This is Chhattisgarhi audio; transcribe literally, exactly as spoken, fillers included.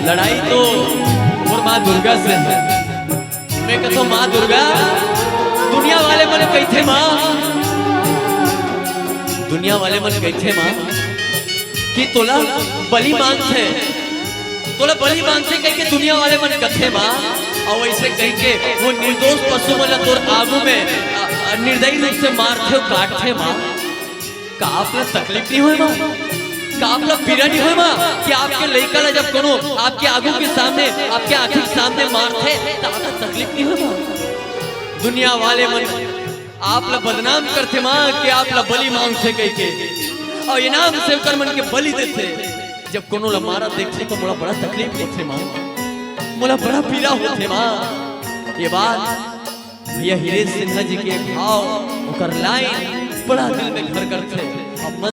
लड़ाई तो मोर माँ दुर्गा से हे। मैं कथों, माँ दुर्गा, दुनिया वाले मन कहिथे माँ, दुनिया वाले मन कहिथे माँ कि तोला बलि मांगथे, तोला बलि मांगथे कहिके दुनिया वाले मन कथे माँ। अउ अइसे कहिके वो निर्दोष पशु मन ला तोर आगू में, अ, अ, निर्दयी रूप से मारथे अउ काटथे माँ। का आप ला तकलीफ नहीं होय माँ? का आप ला पीड़ा नहीं होय माँ कि आपके लइका ला जब कोनो आपके आगू के सामने, आपके आँखी के सामने मारथे, त आप ला तकलीफ नहीं होय माँ? दुनिया वाले मन आप ला बदनाम करथे माँ कि आप ला बलि मांगथे कहिके, अउ इनाम से ओकर मन के बलि देथे। जब कोनो ला मारत देखथे त मोला बड़ा तकलीफ होथे माँ, मोला बड़ा पीड़ा होथे माँ। ये बात भैया हीरे सिन्हा जी के भाव, ओकर लाइन बड़ा दिल में घर करथे। अब